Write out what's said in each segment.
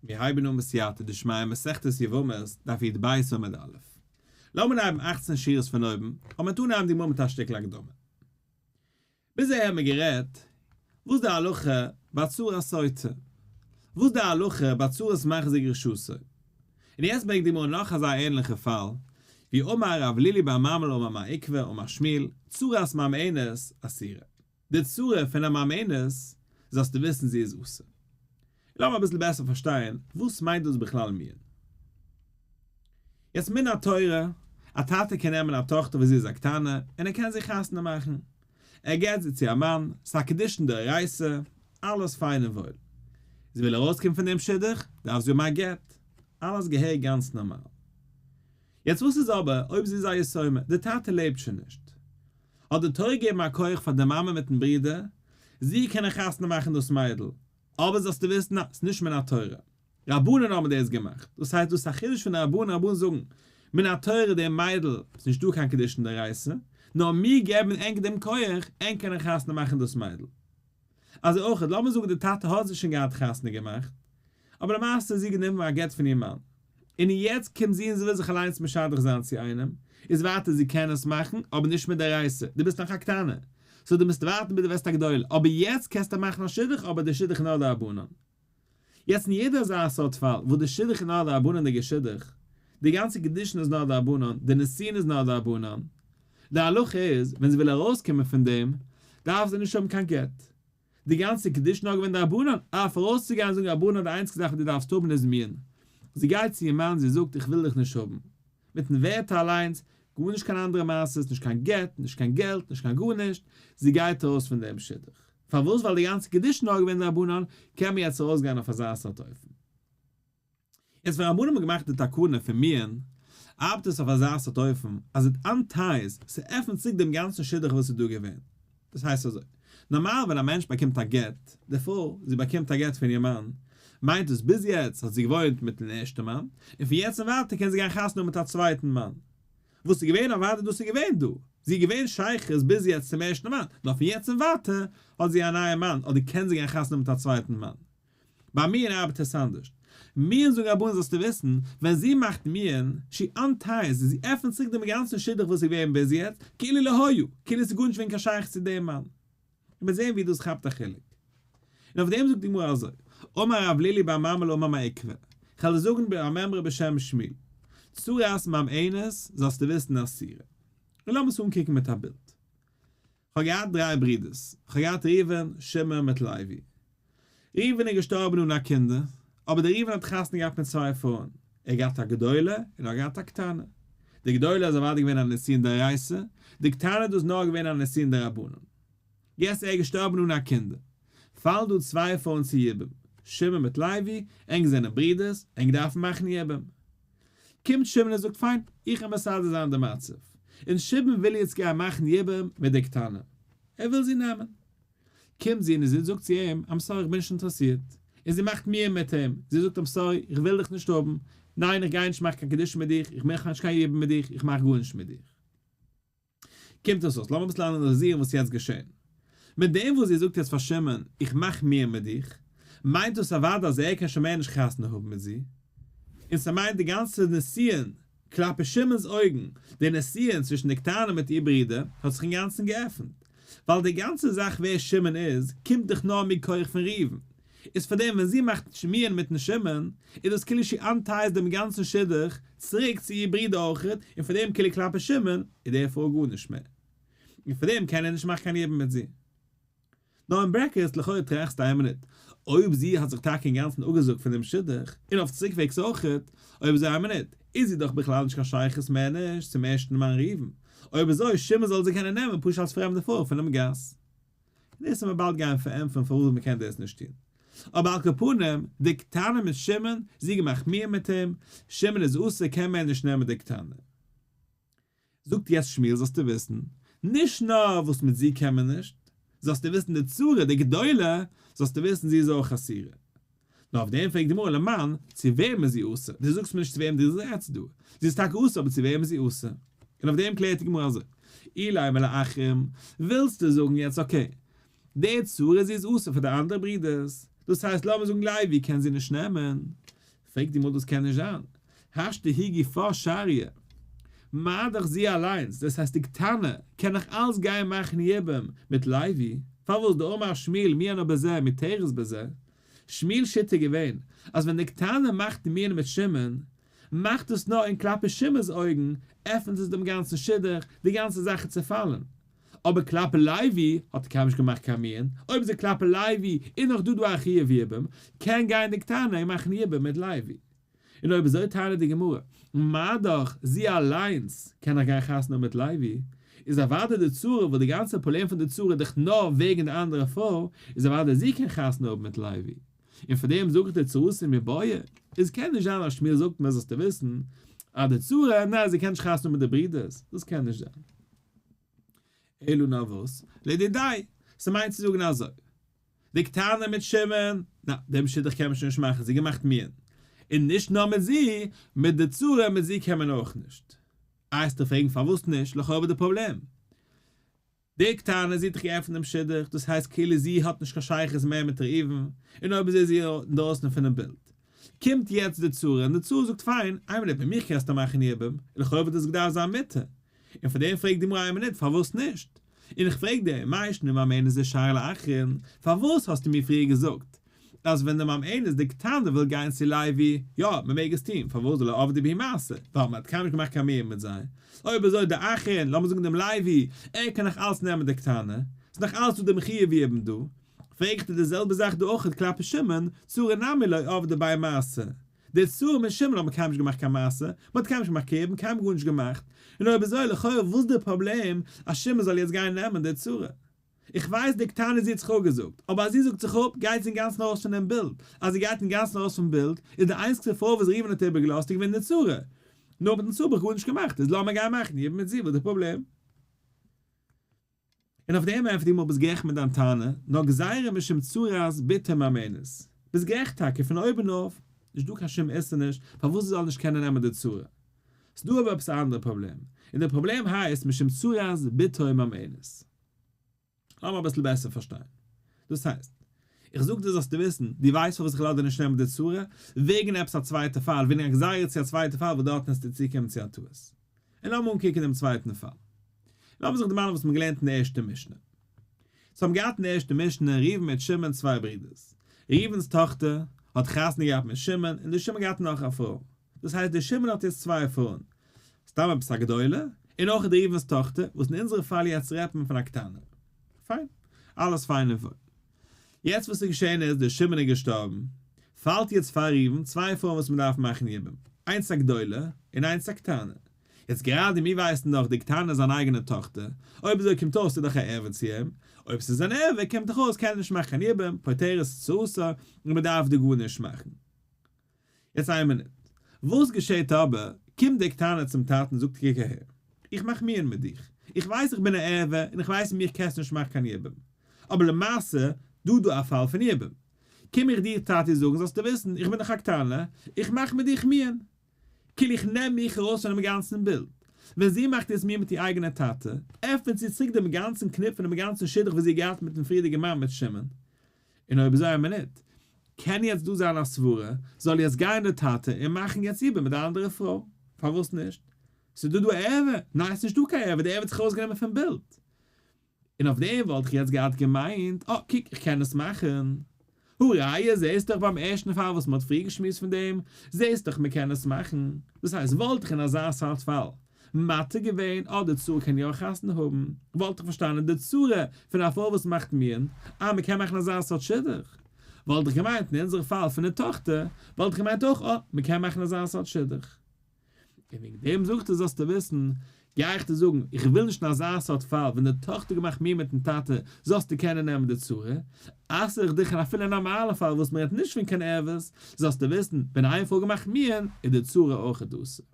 מיר הייבן אן בסייעתא דשמיא מסכת יבמות, דף י"ב עמוד א'. לאמיר אנהייבן אכצן שורות פון אויבן, אבער מ'וועט אנהייבן די גמרא מיט א שטיקל הקדמה. ביז אהער האבן מיר גערעדט וואס די הלכה ביי צרת סוטה, וואס די הלכה ביי צרת מחזיר גרושתו, און יעצט ברענגט די גמרא נאך אזא ענליכע פאל, ווי אמר רב לילי בר ממל אמר מר עוקבא אמר שמואל, צרת ממאנת אסורה. די צרה פון א ממאנת זאלסטו וויסן זי איז אסור. לאמיר אביסל בעסער פארשטיין וואס מיינט דאס בכלל מיאון. יעצט מן התורה, א טאטע קען נעמען א טאכטער וואס זי איז א קטנה און ער קען זי חתונה מאכן. ער געט זי צו א מאן, ס'איז א קידושין דאורייתא, אלעס פיין און וואויל. זי וויל ארויסקומען פון דעם שידוך, דארף זי האבן א גט. אלעס געהעריג גאנץ נארמאל. יעצט וואס איז אבער אויב זי איז א יתומה, די טאטע לעבט שוין נישט. האט די תורה געגעבן א כח פאר די מאמע מיטן ברודער, זי קענען חתונה מאכן דאס מיידל, אבער זאלסטו וויסן אז ס'נישט מן התורה. רבנן האבן דאס געמאכט, דאס הייסט דאס איז א חידוש פון די רבנן, רבנן זאגן, מן התורה די מיידל איז נישט דא קיין קידושין דאורייתא, נאר מיר געבן ענק דעם כח, ענק קענען חתונה מאכן דאס מיידל. אזוי אויך, לאמיר זאגן די טאטע האט זי שוין געהאט חתונה געמאכט, אבער למעשה איז זי גענומען א גט פון איר מאן, און יעצט קומט זי און זי וויל זיך אליינס משדך זיין צו איינעם, איז ווייטער זי קען עס מאכן, אבער נישט מדאורייתא, דו ביסט נאך א קטנה, so דו מוזט ווארטן ביז דו ווערסט א גדולה, אבער יעצט קענסטו מאכן א שידוך אבער די שידוך איז נאר דרבנן. יעצט אין יעדע אזא סארט פאל וואס די שידוך איז נאר דרבנן'דיגע שידוך, די גאנצע קידושין איז נאר דרבנן, די נישואין איז נאר דרבנן, די הלכה איז ווען זי וויל ארויסקומען פון דעם דארף זי נישט האבן קיין גט, די גאנצע קידושין נאר געווען דרבנן, אויף ארויסצוגיין זאגן רבנן די איינציגע זאך וואס דו דארפסט האבן איז מיאון, זי גייט צו איר מאן זי זאגט איך וויל דיך נישט האבן, מיטן ווערטער אליינס, גארנישט קיין אנדערע מעשות, נישט קיין גט, נישט קיין געלט, נישט קיין גארנישט, זי גייט ארויס פון דעם שידוך. פארוואס? ווייל די גאנצע קידושין נאר געווען דרבנן, קען מען יעצט ארויסגיין אויף אזא סארט אופן. יעצט ווען רבנן האבן געמאכט די תקנה פון מיאון, ארבעט עס אויף אזא סארט אופן, אז it unties, ס'עפנט צוריק דעם גאנצן שידוך וואס איז דא געווען. דאס הייסט אזוי, נארמאל ווען א מענטש באקומט א גט, די פרוי, זי באקומט א גט פון איר מאן, מיינט דאס ביז יעצט האט זי געוואוינט מיטן ערשטן מאן, און פון יעצט און ווייטער קען זי גיין חתונה האבן מיט א צווייטן מאן. וואס איז געווען אוודאי דאס איז געווען דא, זי איז געווען שייכות ביז יעצט צום ערשטן מאן, נאר פון יעצט און ווייטער האט זי א נייע מאן, אדער קען זי גיין חתונה האבן מיט א צווייטן מאן. ביי מיאון ארבעט עס אנדערש. מיאון זאגן רבנן זאלסטו וויסן, ווען זי מאכט מיאון, she unties, זי עפענט צוריק דעם גאנצן שידוך וואס איז געווען ביז יעצט, כאילו לא היה, כאילו עס איז גארנישט געווען קיין שייכות צו דעם מאן. און מיר זעען ווי דאס כאפט א חילוק. און אויף דעם זאגט די גמרא אזוי, אמר רב לילי בר ממל אמר מר עוקבא, כ'וועל דיר זאגן במימרא בשם שמואל, צרת ממאנת זאלסטו וויסן אסורה. און לאמיר עס אנקוקן מיט א בילד. כ'האב געהאט דריי ברידערס, כ'האב געהאט ראובן, שמעון מיט לוי. ראובן איז געשטארבן אן א קינדער, אבער דער ראובן האט חתונה געהאט מיט צוויי פרויען, ער האט געהאט א גדולה און ער האט געהאט א קטנה. די גדולה איז אוודאי געווען א נישואין דאורייתא, די קטנה דא איז נאר געווען א נישואין דרבנן. יעצט ער איז געשטארבן אן א קינדער, פאלן דא צוויי פרויען צו יבום, שמעון מיט לוי, ענק זענען ברידערס, ענק דארפן מאכן יבום. קומט שמעון און זאגט פיין, איך וועל מסדר זיין די מצב, און שמעון וויל יעצט גיין מאכן יבום מיט די קטנה, ער וויל זי נעמען. קומט זי און זי זאגט צו אים, I'm sorry איך בין נישט אינטערעסירט, און זי מאכט מיאון מיט אים, זי זאגט I'm sorry איך וויל דיך נישט האבן, ניין איך גיי נישט מאכן קיין קידושין מיט דיך, איך מאך נישט קיין יבום מיט דיך, איך מאך גארנישט מיט דיך. קומט עס אויס, לאמיר אביסל אנאליזירן וואס איז יעצט געשען. מיט דעם וואס זי זאגט יעצט פאר שמעון, איך מאך מיאון מיט דיך, מיינט דאס אוודאי אז ער קען שוין מער נישט חתונה האבן מיט זי. און ס'מיינט די גאנצע נישואין, כלפי שמעון'ס אויגן, די נישואין צווישן די קטנה מיט איר ברודער, האט זיך אינגאנצן געעפנט. ווייל די גאנצע זאך ווער שמעון איז, קומט דאך נאר מכח פון ראובן. איז פארדעם ווען זי מאכט מיאון מיטן שמעון, איז דאס כאילו she unties דעם גאנצן שידוך צוריק צו איר ברודער אויכעט, און פארדעם כאילו כלפי שמעון איז דער פרוי גארנישט מער. און פארדעם קען ער נישט מאכן קיין יבום מיט זי. נאר אין brackets לכאורה טראכסטו איין מינוט, אויב זי האט זיך טאקע אינגאנצן אפגעזאגט פון דעם שידוך, און אויף צוריקוועגס אויכעט, אויב אזוי איין מינוט, איז זי דאך בכלל נישט קיין שייכות מער נישט צום ערשטן מאן ראובן, אויב אזוי שמעון זאל זי קענען נעמען פשוט אלס פרעמדע פרוי פונעם גאס. און דאס וועט מען באלד גיין פארענטפערן פארוואס מען קען דאס נישט טון. אבער על כל פנים, די קטנה מיט שמעון, זי געמאכט מיאון מיט אים, שמעון איז אסור קען מער נישט נעמען די קטנה. זאגט יעצט שמואל זאלסטו וויסן, נישט נאר וואס מיט זי קען מען נישט, זאלסטו וויסן די צרה, די גדולה, זאלסטו וויסן זי איז אויך אסורה. נאר אויף דעם פרעגט די גמרא למאן, צו וועם איז זי אסור? דו זאגסט מיר נישט צו וועם דו רעדסט דא. זי איז טאקע אסור אבער צו וועם איז זי אסור? און אויף דעם קלערט די גמרא אזוי, אילימא לאחים, ווילסטו זאגן יעצט okay, די צרה זי איז אסור פאר די אנדערע ברידערס, דאס הייסט לאמיר זאגן לוי קען זי נישט נעמען. פרעגט די גמרא דאס קען נישט זיין, השתא היא גופה שריא, מה דאך זי אליינס, דאס הייסט די קטנה, קען נאך אלץ גיין מאכן יבום מיט לוי, פארוואס דאמר שמואל מיאנה בזה מותרת בזה, שמואל'ס שיטה איז געווען אז ווען די קטנה מאכט מיאון מיט שמעון, מאכט עס נאר אין כלפי שמעון'ס אויגן עפענט עס דעם גאנצן שידוך, די גאנצע זאך איז צעפאלן. אבער כלפי לוי האט ער קיינמאל נישט געמאכט קיין מיאון, אויב איז ער כלפי לוי איז נאך דא דא א חיוב יבום, קען גיין די קטנה און מאכן יבום מיט לוי. און אויב אזוי טענה'ט די גמרא, מה דאך זי אליינס קען נאך גיין חתונה האבן מיט לוי, איז אוודאי די צרה וואס די גאנצע פראבלעם פון די צרה איז דאך נאר וועגן די אנדערע פרוי, איז אוודאי זי קען חתונה האבן מיט לוי. און פאר דעם זאג איך דיר צרתה מיבעיא, איז קען נישט זיין אז שמואל זאגט מיר זאלסטו וויסן אז די צרה, ניין זי קען נישט חתונה האבן מיט די ברודערס, דאס קען נישט זיין. אלא נאר וואס? לדידיה, ס'מיינט צו זאגן אזוי, די קטנה מיט שמעון, נא, דעם שידוך קען מען שוין נישט מאכן, זי געמאכט מיאון. און נישט נאר מיט זי, מיט די צרה מיט זי קען מען אויך נישט. איי וועסטו פרעגן פארוואס נישט, לכאו' די פראבלעם. די קטנה, זי האט דאך געעפנט דעם שידוך, דאס הייסט כאילו זי האט נישט קיין שייכות מער מיט ראובן, און אויב אזוי איז זי אינדרויסן פונעם בילד. קומט יעצט די צרה און די צרה זאגט פיין, איין מינוט, מיט מיך קענסטו מאכן יבום, און לכאו' וואלט דאס געדארפט זיין מותר. און פאר דעם פרעגט די גמרא איין מינוט פארוואס נישט? און איך פרעג דיר, מאי שנא ממאנת דשריא לאחרין, פארוואס האסטו מיר פריער געזאגט אז ווען די ממאנת די קטנה וויל גיין צו לוי, יא, מען מעג עס טון, פארוואס דלא עבדי בהו מעשה, ווייל מען האט קיינמאל נישט געמאכט קיין מיאון מיט זיי, אויב אזוי די אחרין, לאמיר זאגן דעם לוי, ער קען נאך אלץ נעמען די קטנה, ס'איז נאך אלץ דא דעם חיוב יבום דא, פרעג איך דיר די זעלבע זאך דא אויכעט כלפי שמעון, צרה נמי לא עבדי ביה מעשה, די צרה מיט שמעון האבן קיינמאל נישט געמאכט קיין מעשה, מען האט קיינמאל נישט געמאכט קיין יבום, קיינמאל גארנישט געמאכט, און אויב אזוי לכאורה וואס די פראבלעם אז שמעון זאל יעצט גיין נעמען די צרה? איך ווייס די קטנה זי האט זיך אפגעזאגט, אבער אז זי זאגט זיך אפ גייט זי אינגאנצן ארויס פון דעם בילד, אז זי גייט אינגאנצן ארויס פון בילד איז די איינציגסטע פרוי וואס ראובן האט איבערגעלאזט איז געווען די צרה, נו מיטן צרה האב איך גארנישט געמאכט איז לאמיר גיין מאכן יבום מיט זי וואס די פראבלעם? און אויף דעם ענטפערט די גמרא ביסט גערעכט מיט דיין טענה, נאר גזירה משום צרת בתו ממאנת. ביסט גערעכט טאקע, פון אויבן אויף, נישט דא קיין שום איסור נישט, פארוואס זי זאל נישט קענען נעמען די צרה. ס'דא אבער עפעס א אנדערע פראבלעם, און דער פראבלעם הייסט משום צרת בתו ממאנת. לאמיר אביסל בעסער פארשטיין. דאס הייסט, איך זאג דיר זאלסטו וויסן, דו ווייסט פארוואס איך לאז דיר נישט נעמען די צרה? וועגן עפעס א צווייטע פאל, וועגן א גזירה צו א צווייטע פאל וואס דארטן וועסטו צוקומען צו א טעות. און לאמיר אנקוקן דעם צווייטן פאל. לאמיר זיך דערמאנען וואס מ'האט געלערנט אין די ערשטע משנה. סאו האבן געהאט אין די ערשטע משנה ראובן מיט שמעון צוויי ברידערס. ראובן'ס טאכטער האט חתונה געהאט מיט שמעון, און דער שמעון געהאט נאך א פרוי. דאס הייסט דער שמעון האט יעצט צוויי פרויען. סתם עפעס א גדולה, און אויך די ראובן'ס טאכטער, וואס אין אונזערע פאל יעצט רעדט מען פון א קטנה. פיין. אלעס פיין און וואויל. יעצט וואס איז געשען איז, דער שמעון איז געשטארבן, פאלט יעצט פאר ראובן צוויי פרויען וואס מען דארף מאכן יבום, איינס א גדולה און איינס א קטנה. יעצט גראדע מיר ווייסן דאך די קטנה איז זיין אייגענע טאכטער, אויב אזוי קומט אויס ס'איז דאך א ערווה צו אים, אויב ס'איז אן ערווה קומט דאך אויס קען ער נישט מאכן קיין יבום, פוטרת צרתה, און מען דארף דא גארנישט מאכן. יעצט איין מינוט, וואס געשעט אבער, קומט די קטנה צום טאטן און זאגט קוק אהער, איך מאך מיאון מיט דיך, איך ווייס איך בין א ערווה און איך ווייס מיך קענסטו נישט מאכן קיין יבום, אבער למעשה דא דא א פאל פון יבום, קום איך דיר טאטי זאגן זאלסטו וויסן איך בין דאך א קטנה, איך מאך מיט דיך מיאון, כאילו איך נעם מיך ארויס פונעם גאנצן בילד. ווען זי מאכט יעצט מיאון מיט איר אייגענע טאטע, עפענט זי צוריק דעם גאנצן קניפ פונעם גאנצן שידוך וואס זי האט געהאט מיטן פריערדיגן מאן מיט שמעון. און אויב אזוי א מינוט, קען יעצט דא זיין א סברה, זאל יעצט גיין די טאטע און מאכן יעצט יבום מיט די אנדערע פרוי? פארוואס נישט? ס'איז דא דא ערווה? ניין ס'נישט דא קיין ערווה, די ערווה האט זיך ארויסגענומען פון בילד. און אויף דעם וואלט איך יעצט געהאט געמיינט, אה, קוק, איך קען עס מאכן. הא ראיה, זעהסט דאך ביים ערשטן פאל וואס מ'האט פריער געשמועסט פון דעם, זעהסט דאך מ'קען עס מאכן. דאס הייסט, וואלט איך אין אזא סארט פאל מתיר געווען, אה, די צרה קען יא חתונה האבן, וואלט איך פארשטאנען די צרה פון א פרוי וואס מאכט מיאון, אה, מ'קען מאכן אזא סארט שידוך. וואלט איך געמיינט אין אונזער פאל פון די טאכטער, וואלט איך געמיינט אויך, אה, מ'קען מאכן אזא סארט שידוך. און וועגן דעם זאגט ער זאלסטו וויסן, גיי איך דיר זאגן, איך וויל נישט אין אזא סארט פאל ווען די טאכטער געמאכט מיאון מיטן טאטע זאלסטו קענען נעמען די צרה, אסר איך דיך אין אפילו א נארמאלע פאל וואס מען רעדט נישט פון קיין ערוות, זאלסטו וויסן, ווען איין פרוי געמאכט מיאון, איז די צרה אויך אסור.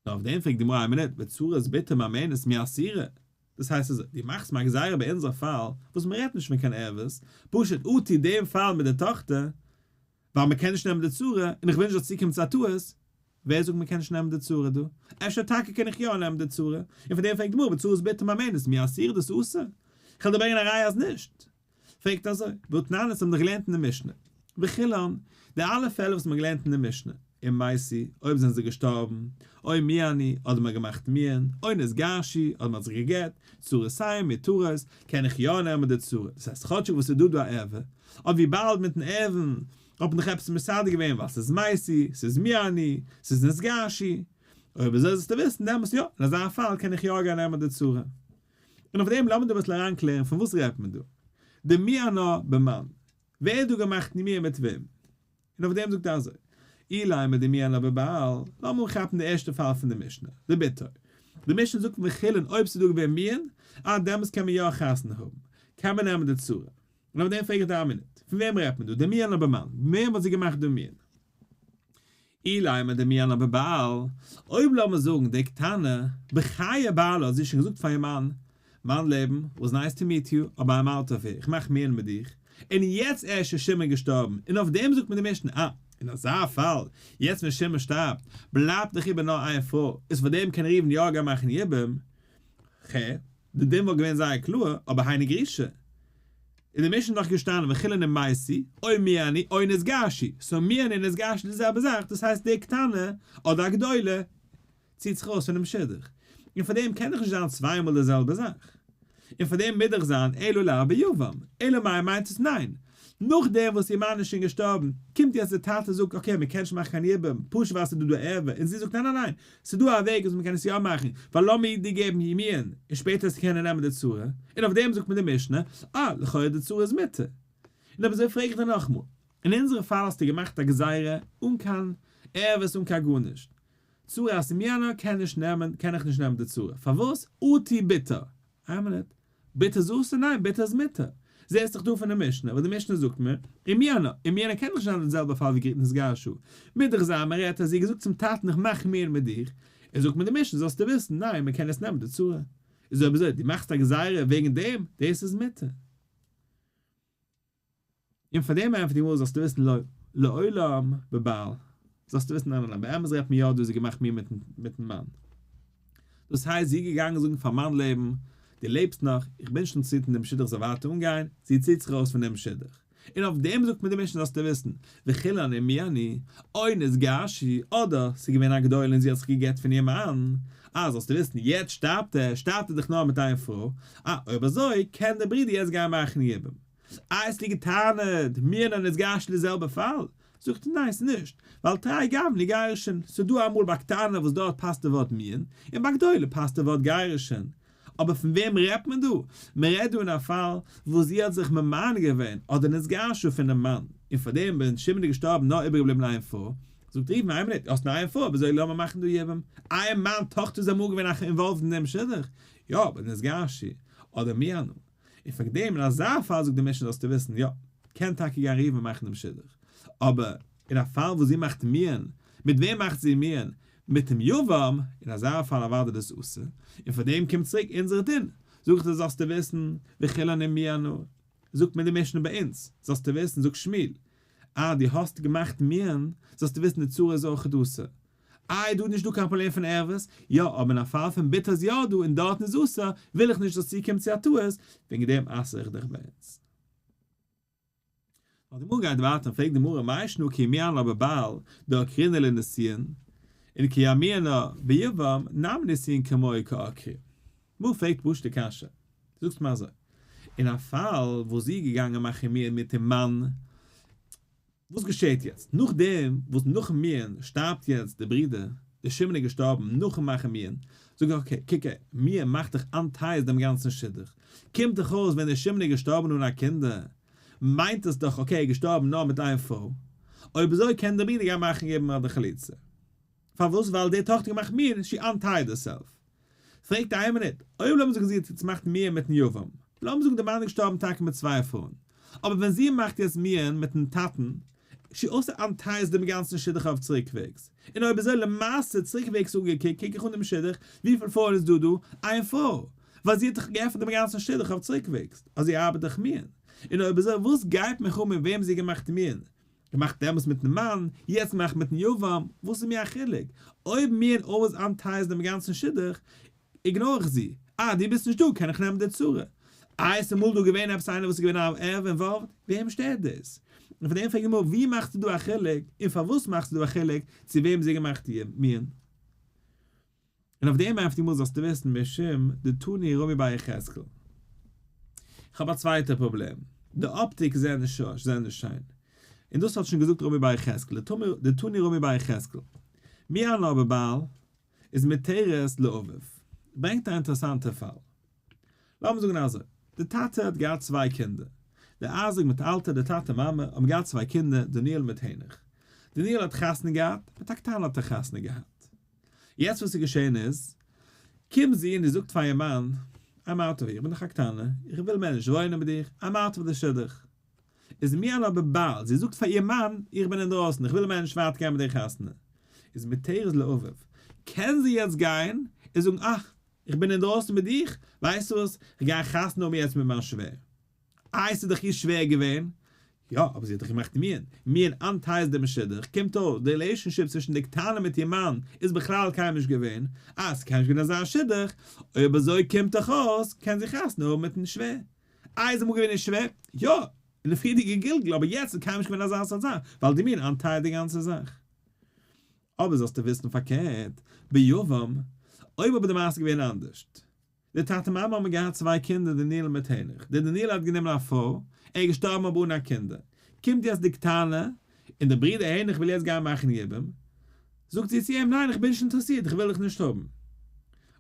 נאר אויף דעם פרעגט די גמרא איין מינוט, וצרת בתו ממאנת מי אסירא? דאס הייסט אזוי, דו מאכסט מיר א גזירה ביי אונזער פאל, וואס מען רעדט נישט פון קיין ערוות, פשוט אטו דעם פאל מיט די טאכטער, ווייל מען קען נישט נעמען די צרה, און איך וויל נישט זאלסט צוקומען צו א טעות, ווער זאגט מען קען נישט נעמען די צרה דא? אפשר טאקע קען איך יא נעמען די צרה, און פון דעם פרעגט די גמרא וצרת בתו ממאנת מי אסירא דאס אסור? איך וועל דיר ברענגען א ראיה אז נישט. פרעגט אזוי, והתנן אונז האבן דאך געלערנט אין די משנה. וכולן, די אלע פעלער וואס מ'האט געלערנט אין די משנה, אם מתו, אויב זענען זיי געשטארבן, או מיאנו, אדער מ'האט געמאכט מיאון, או נתגרשו, אדער מ'האט זיך גע'גט, צרותיהן מותרות, קען איך יא נעמען די צרה, דאס הייסט כאטשיג וואס איז דא דא א ערווה, אבער וויבאלד מיטן ערווה'ן האט מען דאך עפעס מסדר געווען ווייל ס'איז מתו, ס'איז מיאנו, ס'איז נתגרשו. אויב אזוי זאלסטו וויסן דעמאלס יא, אין אזא פאל קען איך יא גיין נעמען די צרה. און אויף דעם לאמיר דא אביסל אריינקלערן פון וואס רעדט מען דא? דמיאנה במאן? ווער האט דא געמאכט מיאון מיט וועם? און אויף דעם זאגט ער אזוי, אילימא דמיאנה בבעל, לאמיר אנכאפן די ערשטע פאל פון די משנה, דבתו. די משנה זאגט וכולן אויב ס'איז דא געווען מיאון, אה דעמאלס קען מען יא חתונה האבן, קען מען נעמען די צרה. און אויף דעם פרעג איך דיר א מינוט, פון וועם רעדט מען דא, דמיאנה במאן? וועם האט זי געמאכט דא מיאון? אילימא דמיאנה בבעל, אויב לאמיר זאגן די קטנה, בחיי בעלה האט זי שוין געזאגט פאר איר מאן, מיין לעבן, was nice to meet you, אבער I'm out of here, איך מאך מיאון מיט דיך, און יעצט ערשט איז שמעון געשטארבן, און אויף דעם זאגט מיר די משנה, אה, אין אזא פאל, יעצט ווען שמעון שטארבט, בלייבט דאך איבער נאר איין פרוי, איז פאר דעם קען ראובן יא גיין מאכן יבום, ח. די דין וואלט געווען זייער קלאר, אבער היינו גרושה. אין די משנה איז נאך געשטאנען וכולן אם מתו, או מיאנו, או נתגרשו, so מיאנו און נתגרשו די זעלבע זאך, דאס הייסט די קטנה אדער א גדולה ציט זיך ארויס פונעם שידוך, און פאר דעם קען דאך נישט זיין צוויי מאל די זעלבע זאך, און פאר דעם מוז דאך זיין אלא לאו ביבם, אלא מאי מיינט עס ניין, נאכדעם וואס איר מאן איז שוין געשטארבן, קומט יעצט די טאטע זאגט okay מען קען נישט מאכן קיין יבום, פשוט ווייל ס'איז דא דא ערווה, און זי זאגט ניין ניין ניין, ס'איז דא א וועג וואס מ'קען עס יא מאכן, ווייל לאמיר דיר געבן מיאון, און שפעטער וועסטו קענען נעמען די צרה, און אויף דעם זאגט מיר די משנה, אה, לכאורה די צרה איז מותר. און אויב אזוי פרעג איך דיר נאכאמאל, אין אונזערע פאל האסטו געמאכט א גזירה אן קיין ערבות אן קיין גארנישט, צרת מיאנה קען נישט נעמען, קען איך נישט נעמען די צרה, פארוואס? אטו בתו. איין מינוט, בתו איז אסור? ניין, בתו איז מותר. זעסט דאך דא פון די משנה, וואס די משנה זאגט מיר, ומיאנה, ומיאנה קען דאך נישט זיין די זעלבע פאל ווי נתגרשו. מוז דאך זיין מען רעדט אז זי האט געזאגט צום טאטן איך מאך מיאון מיט דיך, און זאגט מיר די משנה זאלסטו וויסן, ניין מען קען עס נעמען די צרה. איז אויב אזוי דו מאכסט א גזירה וועגן דעם, דאס איז מותר. און פאר דעם ענטפערט די גמרא זאלסטו וויסן לא לעולם בבעל, זאלסטו וויסן ניין ניין ניין באמת רעדט מען יא דא זי געמאכט מיאון מיטן מאן, דאס הייסט זי איז געגאנגען זאגן פאר מאן לעבן, דו לעבסט נאך, איך בין נישט אינטערעסירט אין דעם שידוך זאל ווייטער אנגיין, זי ציט זיך ארויס פון דעם שידוך, און אויף דעם זאגט מיר די משנה זאלסטו וויסן, וכולן אם מיאנו, או נתגרשו, אדער ס'איז געווען א גדולה און זי האט זיך גע'גט פון איר מאן, אה זאלסטו וויסן יעצט שטארבט ער, שטארבט ער דאך נאר מיט איין פרוי, אה אויב אזוי קען דער ברודער יעצט גיין מאכן יבום. איי האסטו געטענה'ט מיאון און נתגרשו די זעלבע פאל? זאגט ער ניין ס'איז נישט, ווייל תרי גווני גירושין, ס'איז דא אמאל ביי קטנה וואס דארט פאסט די ווארט מיאון, און ביי גדולה פאסט די ווארט גירושין. אבער פון וועם רעדט מען דא? מען רעדט דא אין א פאל וואס זי האט זיך ממאן געווען אדער נתגרשה פונעם מאן, און פאר דעם ווען שמעון איז געשטארבן נאר איבערגעבליבן איין פרוי, זאגט ראובן איין מינוט, האסט נאר איין פרוי, וויאזוי לאמיר מאכן דא יבום? איי מיין טאכטער איז אמאל געווען involved אין דעם שידוך? יא, אבער נתגרשו, אדער מיאנו. און פאר דעם אין אזא פאל זאגט די משנה זאלסטו וויסן, יא, קען טאקע גיין ראובן מאכן דעם שידוך, אבער אין א פאל וואס זי מאכט מיאון, מיט וועם מאכט זי מיאון? מיט דעם יבם, אין אזא פאל אוודאי דאס אסור, און פאר דעם קומט צוריק אונזערע דין, זאג איך דיר זאלסטו וויסן, וכולן אם מיאנה, זאגט מיר די משנה ביי אונז, זאלסטו וויסן, זאגט שמואל, אה דו האסט געמאכט מיאון, זאלסטו וויסן די צרה איז אויכעט אסור. איי דא איז נישט דא קיין פראבלעם פון ערבות, יא אבער אין א פאל פון בתו איז יא דא און דארטן איז אסור, וויל איך נישט זאלסט צוקומען צו א טעות, וועגן דעם אסר איך דיך ביי אונז. נאר די גמרא גייט ווייטער און פרעגט די גמרא מאי שנא כי מיאנה בבעל דעקרינהו לנישואין און כי מיאנה ביבם נמי נישואין כמוהו קא עקרי. גמרא פרעגט פשוט די קשיא, זאגסט מיר אזוי, אין א פאל וואס זי איז געגאנגען מאכן מיאון מיט איר מאן, וואס געשעהט יעצט? נאכדעם וואס נאכן מיאון שטארבט יעצט די ברודער, דער שמעון איז געשטארבן נאכן מאכן מיאון, זאג איך okay, קוק אהער, מיאון מאכט דאך unties דעם גאנצן שידוך, קומט דאך אויס ווען דער שמעון איז געשטארבן אן א קינדער, מיינט עס דאך okay ער איז געשטארבן נאר מיט איין פרוי, אויב אזוי קען דער ברודער גיין מאכן יבום אדער חליצה. פארוואס? ווייל די טאכטער געמאכט מיאון, she untied herself. פרעגט איין מינוט, אויב לאמיר זאגן זי האט יעצט געמאכט מיאון מיטן יבם, לאמיר זאגן די מאן איז געשטארבן טאקע מיט צוויי פרויען, אבער ווען זי מאכט יעצט מיאון מיטן טאטן, she also unties דעם גאנצן שידוך אויף צוריקוועגס, און אויב אזוי למעשה צוריקוועגס אנגעקוקט קוק איך אן דעם שידוך, וויפיל פרויען איז דא דא? איין פרוי, ווייל זי האט דאך געעפנט דעם גאנצן שידוך אויף צוריקוועגס, אז זי ארבעט דאך מיאון, און אויב אזוי וואס גייט מיך אן מיט וועם זי האט געמאכט מיאון? געמאכט דעמאלס מיטן מאן, יעצט געמאכט מיטן יבם, וואס איז מיר א חילוק? אויב מיאון always unties דעם גאנצן שידוך, ignore איך זי. אה, דו ביסט נישט דא, קען איך נעמען די צרה. איי, עס איז אמאל דא געווען עפעס איינער וואס איז געווען א ערב involved? וועם שטערט דאס? און פאר דעם פרעגט די גמרא ווי מאכסטו דא א חילוק, און פארוואס מאכסטו דא א חילוק צו וועם זי האט געמאכט מיאון? און אויף דעם ענטפערט די גמרא זאלסטו וויסן משום דתני רמי בר יחזקאל. איך האב א צווייטע פראבלעם, די optics זענען נישט זענען נישט שיין. און דאס האט שוין געזאגט רמי בר יחזקאל, דתני רמי בר יחזקאל. מיאנה בבעל איז מותרת לאביו. ברענגט א אינטערעסאנטע פאל. לאמיר זאגן אזוי, די טאטע האט געהאט צוויי קינדער, דער אייזיק מיט אלטע, די טאטע מאמע האבן געהאט צוויי קינדער, דניאל מיט העניך. דניאל האט חתונה געהאט, מיט א קטנה האט ער חתונה געהאט. יעצט וואס איז געשען איז, קומט זי און זי זאגט פאר איר מאן, I'm out of here, איך בין דאך א קטנה, איך וויל מער נישט וואוינען מיט דיך, I'm out of די שידוך. איז מיאנה בבעל, זי זאגט פאר איר מאן, איך בין אינדרויסן, איך וויל מער נישט ווייטער גיין מיט דיר חתונה. איז מותרת לאביו, קען זי יעצט גיין און זאגן, אה, איך בין אינדרויסן מיט דיך, ווייסטו וואס, איך גיי חתונה האבן יעצט מיט מיין שווער. איי, ס'איז דאך איר שווער געווען. יא, אבער זי האט דאך געמאכט מיאון. מיאון unties דעם שידוך, קומט אויס, די relationship צווישן די קטנה מיט איר מאן איז בכלל קיינמאל נישט געווען. אה, ס'איז קיינמאל נישט געווען אזא שידוך, אויב אזוי קומט דאך אויס, קען זי חתונה האבן מיטן שווער. איי, איז אמאל געווען איר שווער? יא, אין די פריערדיגע גלגול, אבער יעצט איז קיינמאל נישט געווען אזא סארט זאך, ווייל די מיאון untie ט די גאנצע זאך. אבער זאלסטו וויסן פארקערט, ביבם, אויב אבער די מעשה געווען אנדערשט. די טאטע מאמע האבן געהאט צוויי קינדער דניאל מיט העניך, דער דניאל האט גענומען א פרוי, ער איז געשטארבן אבער אן א קינדער, קומט יעצט די קטנה, און דער ברודער העניך וויל יעצט גיין מאכן יבום, זאגט זי צו אים ניין איך בין נישט אינטערעסירט איך וויל דיך נישט האבן.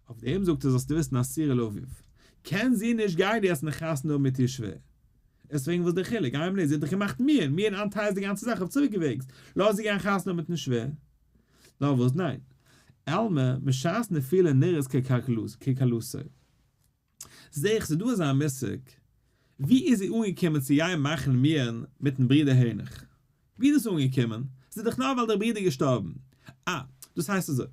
אויף דעם זאגט ער זאלסטו וויסן אסורה לאביו, קען זי נישט גיין יעצט און חתונה האבן מיט איר שווער. עס וועגן וואס דער חילוק? איין מינוט, זי האט דאך געמאכט מיאון, מיאון unties די גאנצע זאך אויף צוריקגעוועגס, לאז זי גיין חתונה האבן מיטן שווער. נאר וואס ניין? אלמא, משעת נפילה נראית ככלתו. זעה איך ס'איז דא אזא מושג, ווי איז זי אנגעקומען צו גיין מאכן מיאון מיטן ברודער העניך? ווי איז דאס אנגעקומען? ס'איז דאך נאר ווייל דער ברודער איז געשטארבן. אה, דאס הייסט אזוי,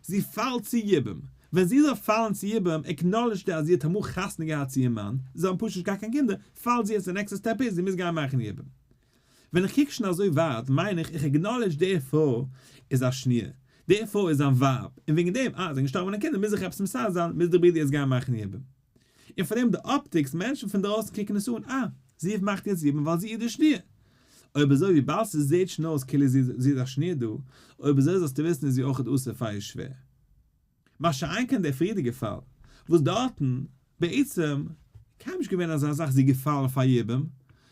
זי פאלט צו יבום. ווען זי זאל פאלן צו יבום, acknowledge ט ער אז זי האט אמאל חתונה געהאט צו איר מאן, זיי האבן פשוט נישט געהאט קיין קינדער, פאלט זי יעצט די נעקסטע step איז, זי מוז גיין מאכן יבום. ווען איך קוק שוין אזוי ווייט, מיין איך, איך acknowledge די פרוי איז א שניה, די פרוי איז זיין ווייב, און וועגן דעם, אה, זיי זענען געשטארבן אן קינדער, מוז איך עפעס מסדר זיין, מוז דער ברודער יעצט גיין מאכן יבום. און פאר דעם די optics, מענטשן פון דרויסן קוקן עס אן, אה, זי מאכט יעצט יבום ווייל זי איז די שניה. אויב אזוי וויבאלד ס'זעהט שוין אויס כאילו זי איז א שניה דא, אויב אזוי זאלסטו וויסן איז זי אויכעט אסור פאר איר שווער. מה שאין כן דער פריערדיגע פאל, וואס דארטן, בעצם, קיינמאל נישט געווען אזא זאך זי געפאלן פאר יבום,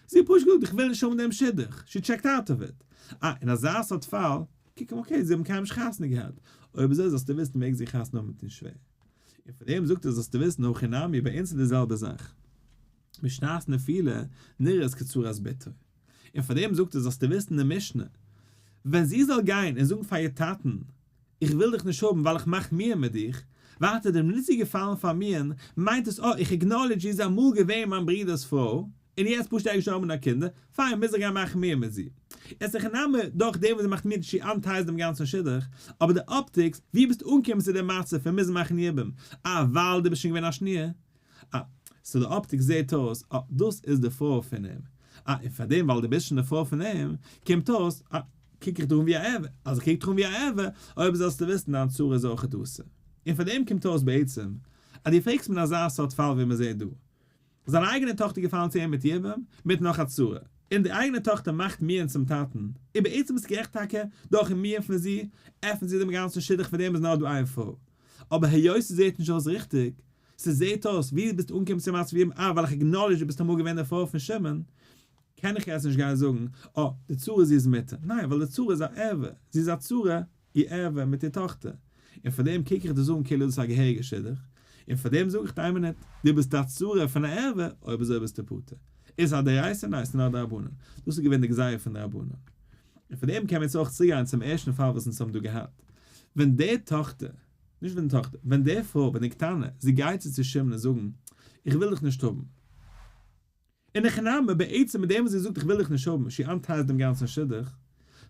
זי האט פשוט געזאגט איך וויל נישט האבן דעם שידוך, she checked out of it. אה, אין אזא סארט פאל, קוק אים okay, זיי האבן קיינמאל נישט חתונה געהאט, אויב אזוי זאלסטו וויסן מעג זי חתונה האבן מיטן שווער. און פון דעם זאגט ער זאלסטו וויסן הכי נמי ביי אונז איז די זעלבע זאך, בשעת נפילה נראית כצרת בתו, און פאר דעם זאגט ער זאלסטו וויסן די משנה, ווען זי זאל גיין און זאגן פאר איר טאטן איך וויל דיך נישט האבן ווייל איך מאך מיאון מיט דיך, ווייטער די מינוט זי איז געפאלן פאר מיאון מיינט עס אה איך acknowledge זי איז אמאל געווען מיין ברודער'ס פרוי, און יעצט פשוט ער געשטארבן אן א קינדער, פיין מוז איך גיין מאכן מיאון מיט זי. עס איז הכי נמי דורך דעם וואס זי מאכט מיאון she unties דעם גאנצן שידוך, אבער די optics, ווי ביסטו אנגעקומען צו דעם מצב פון מוזן מאכן יבום? אה ווייל דו ביסט שוין געווען א שניה? אה, so די optics זעהט אויס, אה דאס איז די פרוי פון אים. אה און פארדעם ווייל דו ביסט שוין די פרוי פון אים, קומט אויס, אה קוק איך דיר אן ווי א ערווה, אז איך קוק דיך אן ווי א ערווה, אויב זאלסטו וויסן דיין צרה איז אויכעט אסור. און פארדעם קומט אויס בעצם, אז דו פרעגסט מיר אזא סארט פאל ווי מ'זעהט דא, זיין אייגענע טאכטער געפאלן צו אים מיט יבום, מיט נאך א צרה, און די אייגענע טאכטער מאכט מיאון צום טאטן, און בעצם איז גערעכט טאקע, דורכן מיאון פון זי, עפנט זי דעם גאנצן שידוך פון דעם איז נאר דא איין פרוי. אבער היות ס'זעהט נישט אויס ריכטיג, ס'זעהט אויס ווי דו ביסט אנגעקומען צו מצב יבום אה ווייל איך acknowledge דו ביסט אמאל געווען די פרוי פון שמעון, קען איך יעצט נישט גיין זאגן אה די צרה זי איז מותר, ניין ווייל די צרה איז א ערווה, זי איז א צרה, איר ערווה מיט איר טאכטער, און פאר דעם קוק איך דאס אן כאילו דאס איז א געהעריגע שידוך, און פאר דעם זאג איך דיר איין מינוט, דו ביסט א צרה פון א ערווה, אויב אזוי ביסטו פטור. איז א דאורייתא? ניין, ס'איז נאר א דרבנן. דאס איז געווען די גזירה פון די רבנן. און פאר דעם קען מען יעצט אויך צוגיין צום ערשטן פאל וואס אונז האבן דא געהאט, ווען די טאכטער, נישט ווען די טאכטער, ווען די פרוי, ווען די קטנה, זי גייט צו צו שמעון און זאגן, איך וויל דיך נישט האבן. אין הכי נמי, בעצם מיט דעם וואס זי זאגט איך וויל דיך נישט האבן, she unties דעם גאנצן שידוך,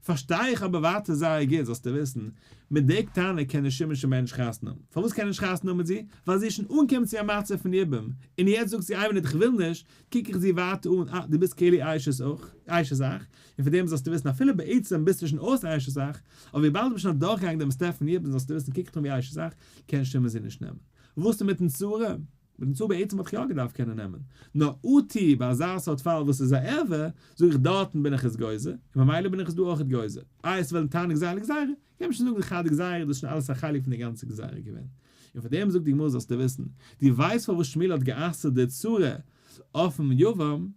פארשטיי איך אבער ווייטער זייער גוט, זאלסטו וויסן, מיט די קטנה קען נישט שמעון שוין מער נישט חתונה האבן. פארוואס קען ער נישט חתונה האבן מיט זי? ווייל זי איז שוין אנגעקומען צו א מצב פון יבום, און יעצט זאגט זי איין מינוט איך וויל נישט, קוק איך זי ווייטער אן, אה, דו ביסט כאילו אשת אח, אשת אח, און פון דעם זאלסטו וויסן אפילו בעצם ביסטו שוין אויס אשת אח, אבער וויבאלד דו ביסט שוין אדורכגעגאנגען דעם step פון יבום זאלסטו וויסן קוק איך אן ווי אשת אח, קען שמעון זי נישט נעמען. וואס איז מיטן צרה? מיטן צרה בעצם וואלט איך יא געדארפט קענען נעמען, נאר אטו ביי אזא סארט פאל וואס איז א ערווה, זאג איך דארטן בין איך עס גוזר, און ממילא בין איך עס דא אויכעט גוזר. איי עס וועלן טענה'ן גזירה לגזירה, קען מען שוין זאגן חד גזירה, דאס איז שוין אלעס א חלק פון די גאנצע גזירה געווען. און פאר דעם זאגט די גמרא זאלסטו וויסן, דו ווייסט פארוואס שמואל האט גע'אסר'ט די צרה אויפן יבם,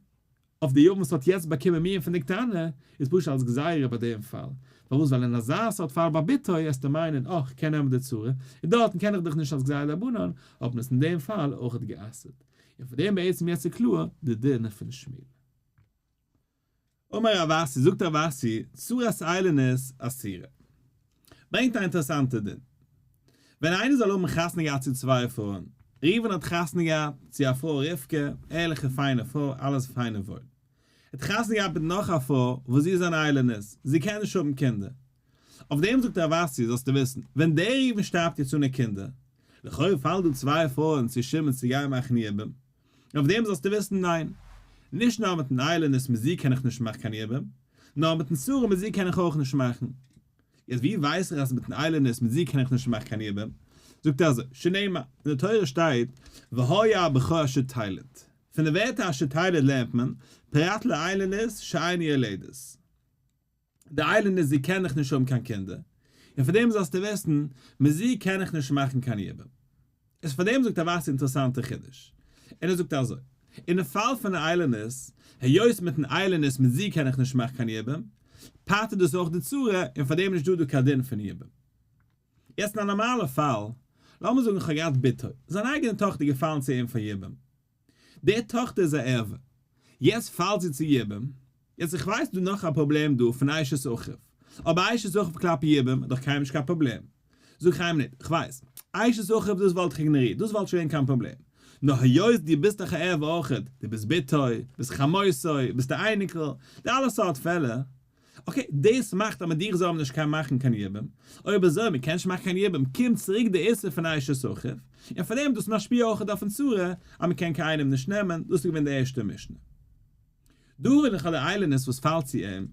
אויף די יבם וואס האט יעצט באקומען מיאון פון די קטנה, איז פשוט אלס גזירה ביי דעם פאל. פארוואס? ווייל אין אזא סארט פאל ביי בתו עסטו מיינען אה כ'קען נעמען די צרה, און דארטן קען איך דאך נישט אלס גזירה דרבנן, האט מען עס אין דעם פאל אויכעט גע'אסר'ט. און פאר דעם בעצם יעצט איז קלאר די דין פון שמואל. אמר רב אסי, זאגט רב אסי, צרת איילונית אסורה. ברענגט א אינטערעסאנטע דין. ווען איינער זאל האבן חתונה געהאט צו צוויי פרויען, ראובן האט חתונה געהאט צו א פרוי רבקה, ערליכע פיינע פרוי, אלעס פיין און וואויל. ער האט חתונה געהאט מיט נאך א פרוי וואס זי איז אן איילונית, זי קען נישט האבן קינדער. אויף דעם זאגט רב אסי, זאלסטו וויסן, ווען דער ראובן שטארבט יעצט אנע קינדער, לכאורה פאלן דא צוויי פרויען צו שמעון צו גיין מאכן יבום, אויף דעם זאלסטו וויסן, ניין, נישט נאר מיטן איילונית מיט זי קען איך נישט מאכן קיין יבום, נאר מיטן צרה מיט זי קען איך אויך נישט מאכן. יעצט ווי ווייס איך אז מיטן איילונית מיט זי קען איך נישט מאכן קיין יבום? זאגט ער אזוי, שנאמר, אין די תורה שטייט, והיה הבכור אשר תלד. פון די ווערטער אשר תלד לערנט מען, פרט לאיילונית שאינה יולדת. די איילונית זי קען דאך נישט האבן קיין קינדער, און פאר דעם זאלסטו וויסן, מיט זי קען איך נישט מאכן קיין יבום. איז פאר דעם זאגט רב אסי אינטערעסאנטע חידוש, און ער זאגט אזוי, אינעם פאל פון די איילונית, היות מיטן איילונית מיט זי קען איך נישט מאכן קיין יבום, פטר'ט דאס אויך די צרה, און פאר דעם איז נישט דא דא קיין דין פון יבום. יעצט אין א נארמאלע פאל, לאמיר זאגן איך האב געהאט בתו, זיין אייגענע טאכטער איז געפאלן צו אים פאר יבום, די טאכטער איז א ערווה, יעצט פאלט זי צו יבום, יעצט איך ווייס דא נאך א פראבלעם דא פון אשת אחיו, אבער אשת אחיו כלפי יבום איז דאך קיינמאל נישט קיין פראבלעם, זאג איך איין מינוט, איך ווייס, אשת אחיו דאס וואלט איך איגנארירט, דאס וואלט שוין געווען קיין פראבלעם, נאר היות דו ביסט דאך א ערווה אויכעט, דו ביסט בתו, ביסט חמותו, ביסט א אייניקל, די אלע סארט פעלער, okay, דאס מאכט אז מיט דיך זאל מען נישט קיין מאכן קיין יבום, אויב אזוי מען קען נישט מאכן קיין יבום קומט צוריק די איסור פון אשת אחיו, און פאר דעם איז דאס משפיע אויך אויפן צרה אז מען קען קיינעם נישט נעמען, דאס איז געווען די ערשטע משנה. דא ווען איך האב די איילונית וואס פאלט צו אים,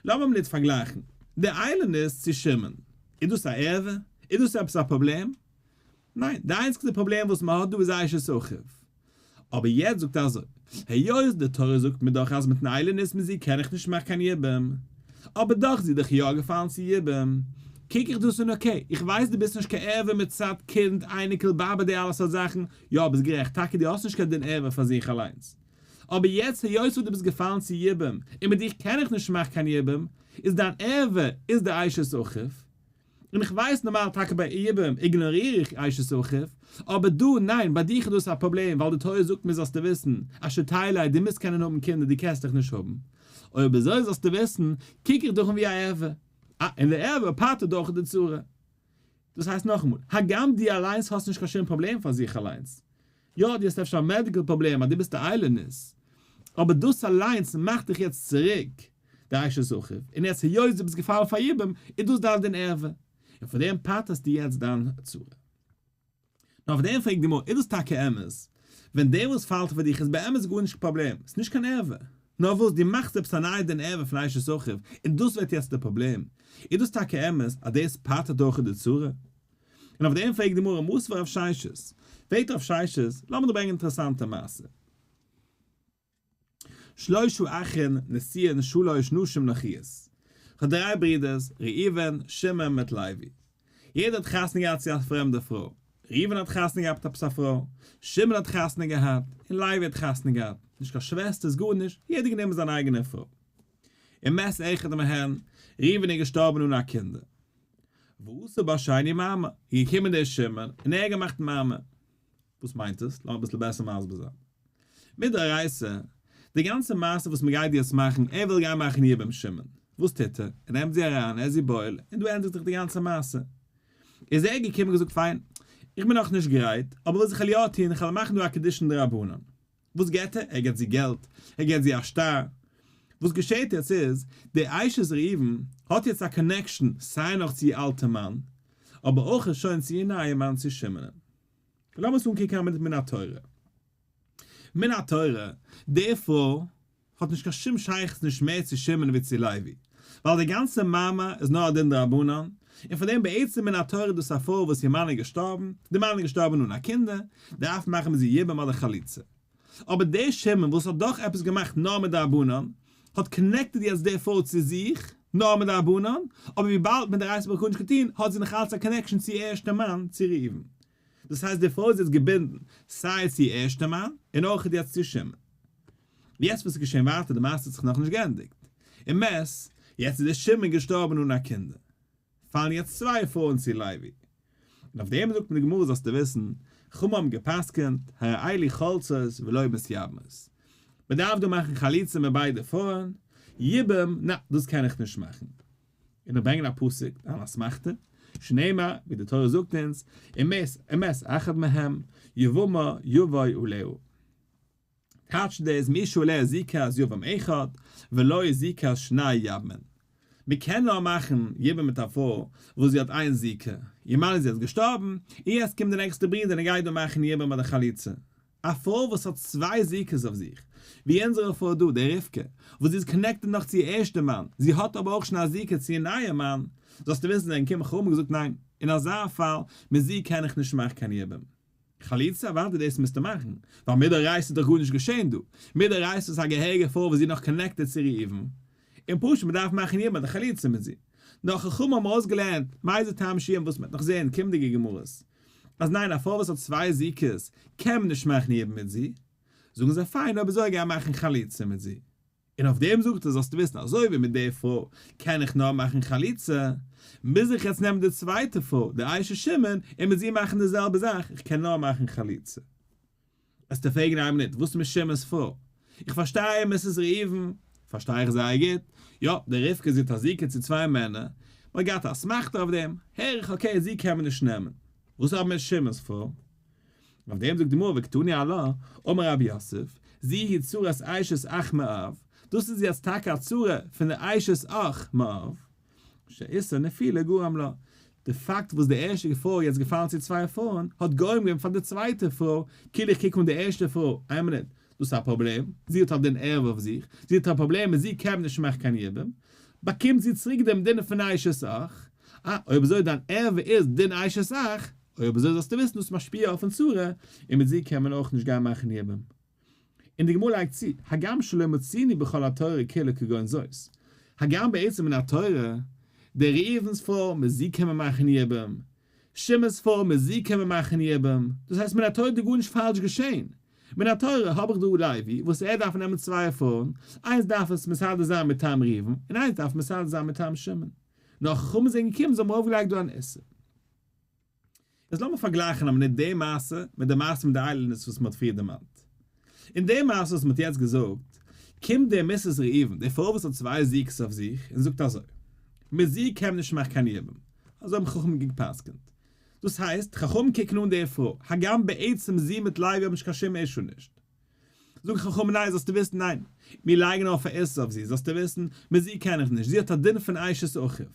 לאמיר מינוט פארגלייכן די איילונית צו שמעון, איז דאס א ערווה? איז דאס עפעס א פראבלעם? ניין, די איינציגסטע פראבלעם וואס מען האט דא איז אשת אחיו. אבער יעצט זאגט ער אזוי, היות די תורה זאגט מיר דאך אז מיטן איילונית מיט זי קען איך נישט מאכן קיין יבום, אבער דאך זי איז דאך יא געפאלן צו יבום, קוק איך דאס אן okay, איך ווייס דו ביסט נישט קיין ערווה מצד קינד, אייניקל, באבע די אלע סארט זאכן, יא ביסט גערעכט, טאקע דו האסט נישט קיין דין ערווה פאר זיך אליינס, אבער יעצט היות וואס דו ביסט געפאלן צו יבום, און מיט דיך קען איך נישט מאכן קיין יבום, איז דיין ערווה איז די אשת אחיו. און איך ווייס נארמאל טאקע ביי יבום איגנאריר איך אשת אחיו, אבער דא ניין, ביי דיך איז דאס א פראבלעם ווייל די תורה זאגט מיר זאלסטו וויסן, אשר תלד דו מוזט קענען האבן קינדער דו קענסט דיך נישט האבן, אויב אזוי זאלסטו וויסן, קוק איך דיך אן ווי א ערווה, אה, און די ערווה פטר'ט דורך די צרה. דאס הייסט נאכאמאל, הגם דו אליינס האסט נישט קיין שום פראבלעם פאר זיך אליינס, יא דו האסט אפשר א medical פראבלעם אז דו ביסט א איילונית, אבער דאס אליינס מאכט דיך יעצט צוריק די אשת אחיו, און יעצט היות דו ביסט געפאלן פאר יבום, איז דאס דיין דין ערווה, און פאר דעם פטר'סטו יעצט דיין צרה. נאר אויף דעם פרעגט די גמרא, איז דאס טאקע אמת? ווען דער וואס פאלט פאר דיך איז באמת גארנישט קיין פראבלעם, ס'איז נישט קיין ערווה, נאר וואס דו מאכסט עפעס א נייע דין ערווה פון אשת אחיו, און דאס ווערט יעצט די פראבלעם, איז דאס טאקע אמת אז דאס פטר'ט אויך די צרה? און אויף דעם פרעגט די גמרא מתיב רב ששת, פרעגט רב ששת, לאמיר דא ברענגען אינטערעסאנטע מעשה. שלשה אחין נשואין שלש נשים נכריות. כ'האב דריי ברידערס, ראובן, שמעון מיט לוי. יעדער האט חתונה געהאט צו א פרעמדע פרוי. ראובן האט חתונה געהאט מיט עפעס א פרוי, שמעון האט חתונה געהאט, און לוי האט חתונה געהאט. נישט קיין שוועסטערס גארנישט, יעדער גענומען זיין אייגענע פרוי. ומת אחד מהן, ראובן איז געשטארבן אן א קינדער. ועשה בה שני מאמר, איז געקומען דער שמעון און ער האט געמאכט מאמר. וואס מיינט עס? לאמיר אביסל בעסער מסביר זיין. מדאורייתא, די גאנצע מעשה וואס מען גייט יעצט מאכן, ער וויל גיין מאכן יבום שמעון. וואס טוט ער? ער נעמט זי אריין, ער איז איר בועל, און דא ענדיגט זיך די גאנצע מעשה. איז ער געקומען און געזאגט פיין, איך בין נאכנישט גרייט, אבער וואס איך וועל יא טון, איך וועל מאכן דא א קידושין דרבנן. וואס געט ער? ער געט זי געלט, ער געט זי א שטר. וואס געשעט יעצט איז, די אשת ראובן האט יעצט א connection סיי נאך צו איר אלטע מאן, אבער אויך שוין צו איר נייע מאן צו שמעונ'ען. לאמיר עס אנקוקען א מינוט מן התורה. מן התורה, די פרוי האט נישט קיין שום שייכות נישט מער צו שמעון ווי צו לוי, ווייל די גאנצע מאמר איז נאר א דין דרבנן, און פאר דעם בעצם מן התורה איז דאס א פרוי וואס איר מאן איז געשטארבן, די מאן איז געשטארבן אן א קינדער, דארף מען מאכן מיט זי יבום אדער חליצה. אבער דער שמעון וואס האט דאך עפעס געמאכט נאר מדרבנן, האט connected יעצט די פרוי צו זיך, נאר מדרבנן, אבער וויבאלד מדאורייתא האב איך גארנישט געטון, האט זי נאך אלץ א connection צו איר ערשטע מאן, צו ראובן. דאס הייסט די פרוי איז יעצט געבינדן סיי צו איר ערשטע מאן, און אויך יעצט צו שמעון. יעצט וואס איז געשען ווייטער, די מעשה האט זיך נאכנישט געענדיגט. ומת, יעצט איז דער שמעון געשטארבן אן א קינדער. פאלן יעצט צוויי פרויען צו לוי. און אויף דעם זאגט מיר די גמרא זאלסטו וויסן, חכמים האבן גע'פסק'ענט, הרי אלו חולצות ולא מתייבמות. מען דארף דא מאכן חליצה מיט ביידע פרויען, יבום, נע, דאס קען איך נישט מאכן. און איך ברענג א פסוק, אן אסמכתא, שנאמר, ווי די תורה זאגט אונז, ומת, ומת אחד מהם, יבמה יבוא עליה. טייטש דאס מי שעליה זיקת יבם אחד ולא זיקת שני יבמין. מען קען נאר מאכן יבום מיט א פרוי וואס זי האט איין זיקה, איר מאן איז יעצט געשטארבן, און יעצט קומט די נעקסטע ברודער און גייט דא מאכן יבום אדער חליצה. א פרוי וואס האט צוויי זיקות אויף זיך, ווי אונזערע פרוי דא, די רבקה, וואס זי איז connected נאך צו איר ערשטע מאן, זי האט אבער אויך שוין א זיקה צו איר נייע מאן, זאלסטו וויסן זענען געקומען חכמים און געזאגט ניין, אין אזא פאל, מיט זי קען איך נישט מאכן קיין יבום. חליצה? אוודאי דאס מוזטו מאכן, ווייל מדאורייתא איז דאך גארנישט געשען דא, מדאורייתא איז א געהעריגע פרוי וואס זי איז נאך connected צו ראובן, און פשוט מען דארף מאכן יבום אדער חליצה מיט זי. נאר חכמים האבן אויסגעלערנט מאיזה טעם שיהיה וואס מען וועט נאך זעהן אין קומענדיגע גמרות, אז ניין א פרוי וואס האט צוויי זיקות קען מען נישט מאכן יבום מיט זי, זאגן זיי פיין אויב אזוי גיי מאכן חליצה מיט זי. און אויף דעם זאגט ער זאלסטו וויסן אזוי ווי מיט די פרוי קען איך נאר מאכן חליצה, מוז איך יעצט נעמען די צווייטע פרוי, די אשת שמעון, און מיט זי מאכן די זעלבע זאך, איך קען נאר מאכן חליצה. וועסטו פרעגן איין מינוט, וואס איז מיט שמעון'ס פרוי? איך פארשטיי Mrs. ראובן, פארשטיי איך זייער גוט, יא, די רבקה זי האט א זיקה צו צוויי מענער, מען האט געהאט א אסמכתא אויף דעם, הער איך okay זי קען מען נישט נעמען, וואס אבער מיט שמעון'ס פרוי? אויף דעם זאגט די גמרא וקתני עלה, אמר רב יוסף, זו היא צרת אשת אח מאב, דאס איז יעצט טאקע א צרה פון די אשת אח מאב, שאיסור נפילה גרם לה, די פאקט וואס די ערשטע פרוי איז יעצט געפאלן צו צוויי פרויען, האט גורם געווען פאר די צווייטע פרוי, כאילו איך קוק אן די ערשטע פרוי, איין מינוט, דאס איז א פראבלעם, זי האט א דין ערווה אויף זיך, זי האט א פראבלעם און זי קען נישט מאכן קיין יבום, באקומט זי צוריק דעם דין פון אשת אח, אה, אויב אזוי דיין ערווה איז דין אשת אח, אויב אזוי זאלסטו וויסן דאס משפיע אויפן צרה, און מיט זי קען מען אויך נישט גיין מאכן יבום. און די גמרא לייגט צו, הגם שלא מצינו בכל התורה כולה כגון זאת, הגם בעצם מן התורה, דער ראובן'ס פרוי מיט זי קען מען מאכן יבום, שמעון'ס פרוי מיט זי קען מען מאכן יבום, דאס הייסט מן התורה איז דא גארנישט פאלש געשען, מן התורה האב איך דא לוי וואס ער דארף נעמען צוויי פרויען, איינס דארף עס מסדר זיין מטעם ראובן, און איינס דארף מסדר זיין מטעם שמעון. נאר חכמים זענען געקומען זיי האבן ארויפגעלייגט דא אן איסור. איז לאמיר פארגלייכן א מינוט די מעשה מיט די מעשה מיט די איילונית וואס מען האט פריער דערמאנט. אין די מעשה וואס מען האט יעצט געזאגט, קומט די Mrs. ראובן, די פרוי וואס האט צוויי זיקות אויף זיך, און זאגט אזוי, מיט זי קען מען נישט מאכן קיין יבום, אזוי האבן חכמים גע'פסק'נט. דאס הייסט, חכמים קוקן אן די פרוי, הגם בעצם זי מיט לוי האבן נישט קיין שום issue נישט. זאגן חכמים ניין זאלסטו וויסן ניין, מיר לייגן אויף א איסור אויף זי, זאלסטו וויסן, מיט זי קען איך נישט, זי האט א דין פון אשת אחיו.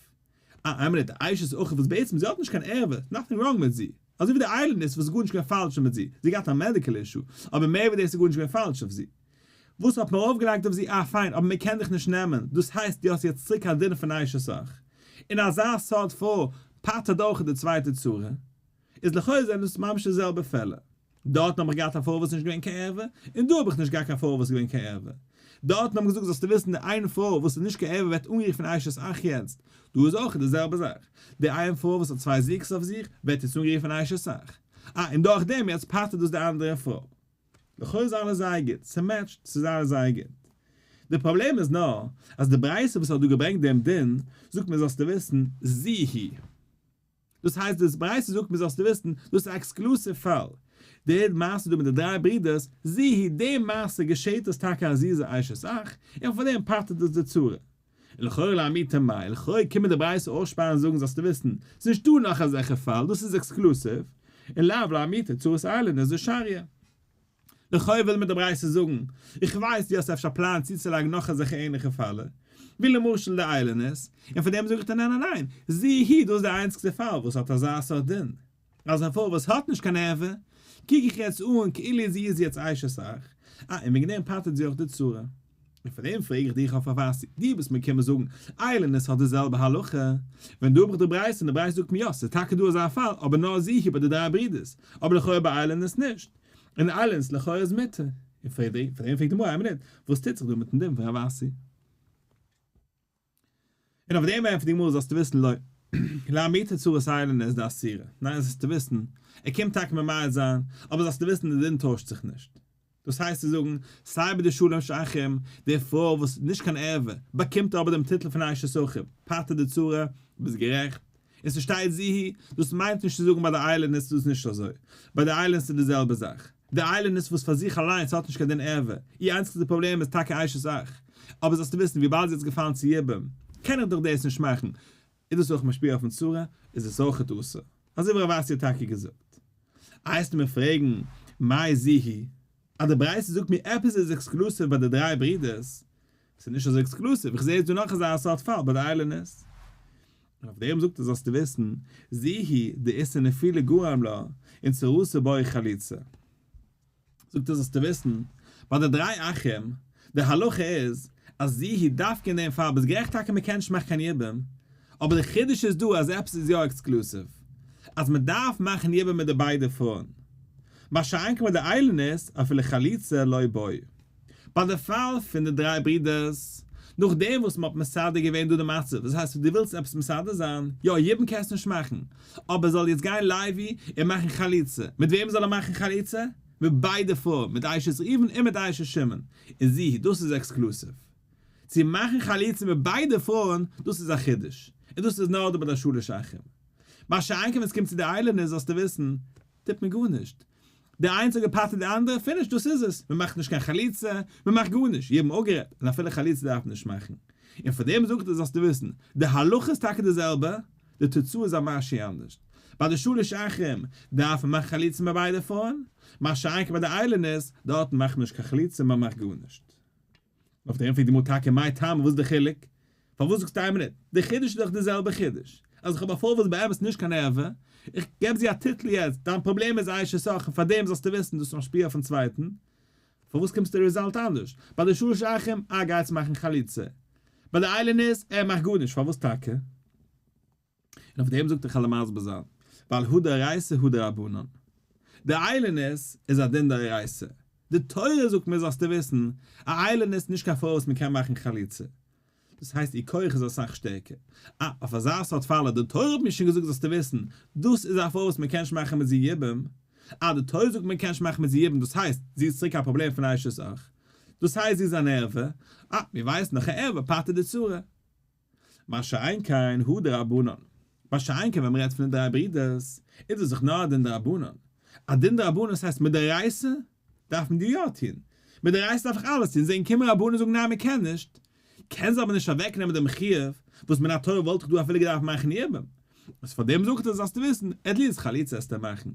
אה, איין מינוט, אשת אחיו וואס בעצם זי האט נישט קיין ערווה, nothing wrong מיט זי, אזוי ווי די איילונית וואס איז גארנישט געווען פאלש מיט זי, זי האט געהאט א medical issue, אבער מער ווי דאס איז גארנישט געווען פאלש אויף זי. וואס האט מען ארויפגעלייגט אויף זי? אה פיין, אבער מען קען דיך נישט נעמען, דאס הייסט דו האסט יעצט צוריק א דין פון אשת אח. און אזא סארט פרוי פטר'ט אויך די צווייטע צרה. איז לכאו' זענען דאס ממש די זעלבע פעלער. דארטן האב איך געהאט א פרוי וואס איז נישט געווען קיין ערווה, און דא האב איך נישט געהאט קיין פרוי וואס איז געווען קיין ערווה. דארטן האב איך געזאגט זאלסטו וויסן די איין פרוי וואס איז נישט קיין ערווה ווערט אנגערופן אשת אח יעצט, דא איז אויך די זעלבע זאך, די איין פרוי וואס האט צוויי זיקות אויף זיך ווערט יעצט אנגערופן אשת אח. אה, און דורך דעם יעצט פטר'ט דאס די אנדערע פרוי. לכאו' איז אלעס זייער גוט, ס' match ט, ס'איז אלעס זייער גוט. די פראבלעם איז נאר, אז די ברייתא וואס האט דא געברענגט דעם דין, זאגט מיר זאלסטו וויסן, זו היא. דאס הייסט דאס ברייתא זאגט מיר זאלסטו וויסן, דאס איז א exclusive פאל. די מעשה דא מיט די דריי ברידערס, זו היא די מעשה געשעט עס טאקע אז זי איז א אשת אח, און פאר דעם פטר'ט דאס די צרה. און לכאורה לאמעוטי מאי, לכאורה קומט מיר די ברייתא אויסשפארן און זאגן זאלסטו וויסן, ס'איז נישטא נאך אזעלכע פאל, דאס איז exclusive, און לאו לאמעוטי צרת איילונית דשריא. לכאו' וויל מיר די ברייתא זאגן, איך ווייס דו האסט אפשר א פלאן צוצולייגן נאך אזעלכע ענליכע פאלער, ווי למשל די איילונית, און פאר דעם זאג איך דיר ניין ניין ניין, זו היא דאס איז די איינציגסטע פאל וואס האט אזא סארט דין, אז א פרוי וואס האט נישט קיין ערווה, קוק איך יעצט אן כאילו זי איז יעצט אשת אח, אה און וועגן דעם פטר'ט זי אויך די צרה. און פאר דעם פרעג איך דיך אויף רב אסי, דו ביסט מיר קומען זאגן איילונית האט די זעלבע הלכה, ווען דא האב איך די ברייתא און די ברייתא זאגט מיר יא ס'איז טאקע דא אזא פאל אבער נאר זו היא ביי די דריי ברידערס, אבער לכאורה ביי איילונית נישט, און איילונית לכאורה איז מותר. און פאר דעם פרעגט די גמרא איין מינוט, וואס טוט זיך דא מיטן דין פון רב אסי? און אויף דעם ענטפערט די גמרא זאלסטו וויסן לא לאמעוטי צרת איילונית דאסירא, ניין זאלסטו וויסן, ער קומט טאקע ממעט זיין, אבער זאלסטו וויסן די דין טוישט זיך נישט. דאס הייסט צו זאגן, סיי ביי די שלש אחים, די פרוי וואס איז נישט קיין ערווה, באקומט אבער דעם טיטל פון אשת אחיו, פטר'ט די צרה, ביסט גערעכט, און ס'שטייט זו היא, דאס מיינט נישט צו זאגן ביי די איילונית איז דאס נישט אזוי, ביי די איילונית איז די זעלבע זאך, די איילונית וואס פאר זיך אליינס האט נישט קיין דין ערווה, איר איינציגסטע פראבלעם איז טאקע אשת אח, אבער זאלסטו וויסן וויבאלד זי איז געפאלן צו יבום, קען איך דאך דאס נישט מאכן, איז דאס אויך משפיע אויפן צרה, איז עס אויכעט אסור, אזוי ווי רב אסי האט טאקע געזאגט. הייסט מיר פרעגן מאי זו היא, אז די ברייתא זאגט מיר עפעס איז exclusive ביי די דריי ברידערס, ס'איז נישט אזוי exclusive, איך זע יעצט דא נאך אזא סארט פאל ביי די איילונית. און אויף דעם זאגט ער זאלסטו וויסן, זו היא דאיסור נפילה גרם לה, און צרתה בעי חליצה. זאגט ער זאלסטו וויסן, ביי די דריי אחים, די הלכה איז, אז זו היא דווקא אין דעם פאל, ביסט גערעכט טאקע מען קען נישט מאכן קיין יבום, אבער די חידוש איז דא אז עפעס איז יא exclusive, אז מען דארף מאכן יבום מיט די ביידע פרויען. מה שאין כן ביי די איילונית, אפילו חליצה לא בעי. ביי די פאל פון די דריי ברידערס, נאכדעם וואס מען האט מסדר געווען דא די מצב, דאס הייסט דו ווילסט עפעס מסדר זיין, יא יבום קענסטו נישט מאכן, אבער זאל יעצט גיין לוי און מאכן חליצה, מיט וועם זאל ער מאכן חליצה? מיט ביידע פרויען, מיט אשת ראובן און מיט אשת שמעון, און זי, דאס איז exclusive. צו מאכן חליצה מיט ביידע פרויען, דאס איז א חידוש, און דאס איז נאר דא ביי די שלש אחים. מה שאין כן ווען עס קומט צו די איילונית זאלסטו וויסן, טוט מען גארנישט. די איינס האט געפטר'ט די אנדערע, finish, דאס איז עס. מען מאכט נישט קיין חליצה, מען מאכט גארנישט, יבום אפגערעדט, און אפילו חליצה דארף מען נישט מאכן. און פאר דעם זאגט ער זאלסטו וויסן, די הלכה איז טאקע די זעלבע, די תוצאה איז א משהו אנדערשט. ביי די שלש אחים דארף מען מאכן חליצה ביי ביידע פרויען, מה שאין כן ביי די איילונית, דארטן מאכט מען נישט קיין חליצה, מען מאכט גארנישט. אויף דעם פרעגט די גמרא טאקע מאי טעמא וואס איז די חילוק? פארוואס זאגסטו איין מינוט? די חידוש איז דאך די זעלבע חידוש, אז איך האב א פרוי וואס איז באמת נישט קיין ערווה, איך געב זי א טיטל יעצט, דיין פראבלעם איז אשת אח און פאר דעם זאלסטו וויסן דאס איז משפיע אויפן צווייטן, פארוואס קומסטו די result אנדערש? ביי די שלש אחים, אה גייטס מאכן חליצה. ביי די איילונית, ער מאכט גארנישט, פארוואס טאקע? און אויף דעם זאגט ער כ'על מסביר זיין, ווייל הא דאורייתא הא דרבנן. די איילונית איז א דין דאורייתא. די תורה זאגט מיר זאלסטו וויסן, א איילונית איז נישט קיין פרוי וואס מען קען מאכן חליצה. דאס הייסט איר כח איז אסאך שטערקער. אה, אויף אזא סארט פאל אז די תורה האט מיר שוין געזאגט זאלסטו וויסן, דאס איז א פרוי וואס מען קען נישט מאכן מיט זי יבום. אה, די תורה זאגט מען קען נישט מאכן מיט זי יבום, דאס הייסט, זי איז צוריק א פראבלעם פון אשת אח. דאס הייסט זי איז אן ערווה. אה, מיר ווייסן דאך א ערווה פטר'ט די צרה. מה שאין כן הא דרבנן. מה שאין כן ווען מ'רעדט פון די דריי ברידערס, איז דאס דאך נאר א דין דרבנן. א דין דרבנן דאס הייסט מדאורייתא דארף מען דיר יא טון. מדאורייתא דארף איך אלעס טון, זען קומען רבנן זאגן ניין מ'קען נישט, קען זיי אבער נישט אוועקנעמען דעם חיוב, וואס מן התורה וואלט איך דא אפילו געדארפט מאכן יבום. וואס פאר דעם זאגט ער זאלסטו וויסן, at least חליצה עסטו מאכן.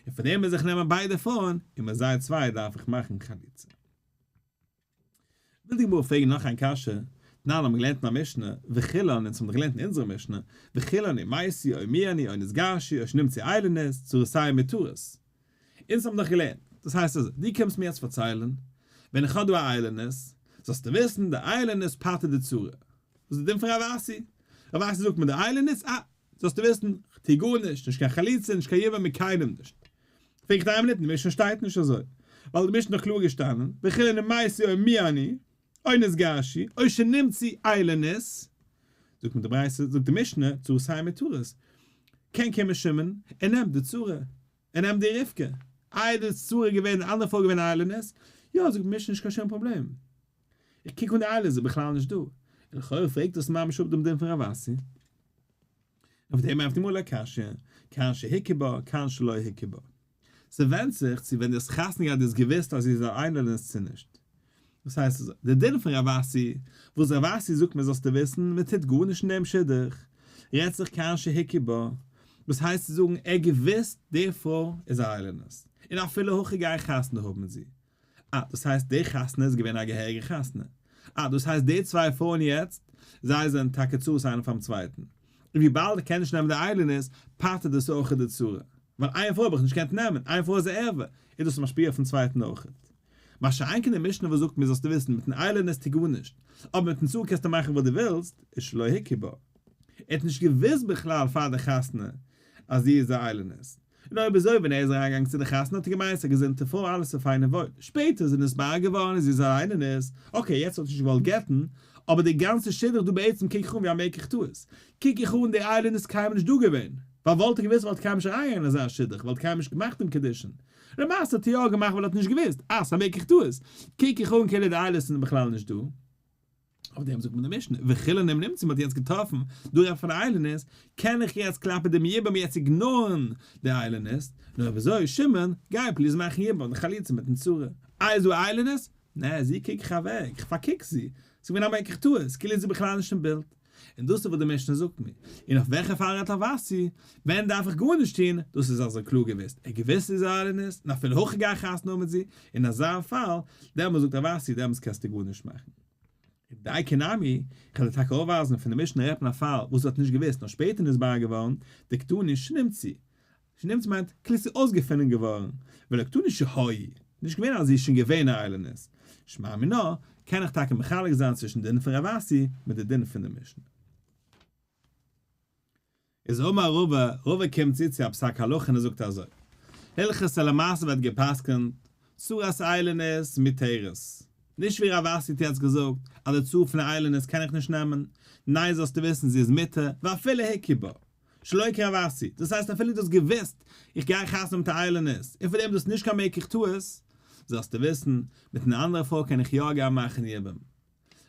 און פאר דעם מוז איך נעמען ביידע פרויען, און מיט זיי צוויי דארף איך מאכן חליצה. וויל די גמרא פרעגן נאך איין קשיא, תנן האבן געלערנט אין א משנה, וכולן, אונז האבן דאך געלערנט אין אונזערע משנה, וכולן אם מתו או מיאנו או נתגרשו או שנמצאו איילונית, צרותיהן מותרות. אונז האבן דאך געלערנט, דאס הייסט אזוי, דו קומסט מיר יעצט פארציילן, ווען איך האב דא א איילונית, זאלסטו וויסן, די איילונית פטר'ט די צרה. דאס איז די דין פון רב אסי. רב אסי זאגט מיר די איילונית, אה, זאלסטו וויסן, כ'טו גארנישט, נישט קיין חליצה, נישט קיין יבום מיט קיינעם נישט. פרעגט איין מינוט, אין די משנה שטייט נישט אזוי, ווייל די משנה איז דאך קלאר געשטאנען, וכולן אם מתו או מיאנו, או נתגרשו, או שנמצאו איילונית, זאגט מיר די ברייתא, זאגט די משנה, צרותיהן מותרות, קען קומען שמעון, ער נעמט די צרה, ער נעמט די רבקה, איי די צרה איז געווען, די אנדערע פרוי איז געווען איילונית, יא, זאגט די משנה נישט קיין שום פראבלעם. איך קוק אן די איילונית איז בכלל נישט דא, און לכאורה פרעגט דאס ממש אפ דעם דין פון רב אסי. אויף דעם ענטפערט די גמרא לא קשיא, כעין שהכיר בה, כעין שלא הכיר בה. ס'ווענדט זיך צו ווען דו האסט חתונה געהאט דו האסט געוואוסט אז זי איז א איילונית צו נישט. דאס הייסט אזוי, די דין פון רב אסי, וואס רב אסי זאגט מיר זאלסטו וויסן, מען טוט גארנישט אין דעם שידוך, רעדט זיך כעין שהכיר בה, דאס הייסט צו זאגן ער האט געוואוסט די פרוי איז א איילונית, און אפילו הכי גיי איך חתונה האבן מיט זי. אה, דאס הייסט די חתונה איז געווען א געהעריגע חתונה. אה, דאס הייסט די צוויי פרויען יעצט, זיי זענען טאקע צרות איינער פאר'ן צווייטן. און וויבאלד איך קען נישט נעמען די איילונית, פטר'ט דאס אויך די צרה. ווייל איין פרוי האב איך נישט געקענט נעמען, איין פרוי איז א ערווה, איז דאס משפיע אויפ'ן צווייטן אויכעט. מה שאין כן די משנה וואס זאגט מיר זאלסטו וויסן מיטן איילונית טו גארנישט, אבער מיטן צרה קענסטו מאכן וואס דו ווילסט, איז שלא הכיר בה. ער האט נישט געוואוסט בכלל פאר די חתונה אז זי איז א איילונית. און אויב אזוי ווען ער איז אריינגעגאנגען צו די חתונה האט ער געמיינט ס'איז א געזונטע פרוי אלעס איז פיין און וואויל, שפעטער איז נתברר געווארן אז זי איז א איילונית, okay יעצט האט ער נישט געוואלט גט'ן, אבער די גאנצע שידוך דא בעצם קוק איך אן ווי א מקח טעות, קוק איך אן די איילונית איז קיינמאל נישט דא געווען, ווייל וואלט ער געוואוסט וואלט ער קיינמאל נישט אריינגעגאנגען אין אזא שידוך, וואלט קיינמאל נישט געמאכט דעם קידושין, למעשה האט ער יא געמאכט ווייל ער האט נישט געוואוסט אז ס'איז א מקח טעות, קוק איך אן כאילו די איילונית איז בכלל נישט דא. אויף דעם זאגט מען די משנה, וכולן אם נמצאו מ'האט יעצט געטראפן דא רעדט פון איילונית, קען איך יעצט כלפי דעם יבום יעצט ignore ן די איילונית, נאר אויב אזוי שמעון, גיי please מאכן יבום די חליצה מיטן צרה. איי איז דא איילונית? נע, זי קוק איך אוועק, איך פארקוק זי, ס'איז געווען א מקח טעות, כאילו איז זי בכלל נישט אין בילד. און דאס איז וואס די משנה זאגט מיר. און אויף וועלכע פאל רעדט רב אסי? ווען דארף איך גארנישט טון? דאס איז אזוי קלאר געוואוסט. ער געוואוסט זי איז איילונית, און אפילו הכי גיי חתונה האבן מיט זי, אין אזא פאל, דעמאלס זאגט רב אסי, דעמאלס קענסטו גארנישט מאכן. דייקא נמי, איך וועל דיר טאקע אויפווייזן פון די משנה רעדט מען א פאל וואס ער האט נישט געוואוסט נאר שפעטער נתברר געווארן, דקתני שנמצאו. שנמצאו מיינט כאילו ס'איז אויסגעפונען געווארן, ולא קתני שהיו, נישט געווען אז זי איז שוין געווען א איילונית. שמע מינה, קען איך טאקע מחלק זיין צווישן דין פון רב אסי מיט די דין פון די משנה. איז אמר רבא, רבא קומט צו צו א פסק הלכה און ער זאגט אזוי, הלכתא למעשה ווערט גע'פסק'נט, צרת איילונית מותרת. נישט ווי רב אסי האט יעצט געזאגט אז די צרה פון איילונית קען איך נישט נעמען, ניין זאלסטו וויסן זי איז מותר, ואפילו הכיר בה. שלא כרב אסי, דאס הייסט אפילו דו האסט געוואוסט איך גיי חתונה מיט א איילונית, און פאר דעם דאס נישט קיין מקח טעות, זאלסטו וויסן, מיט אן אנדערע פרוי קען איך יא גיין מאכן יבום.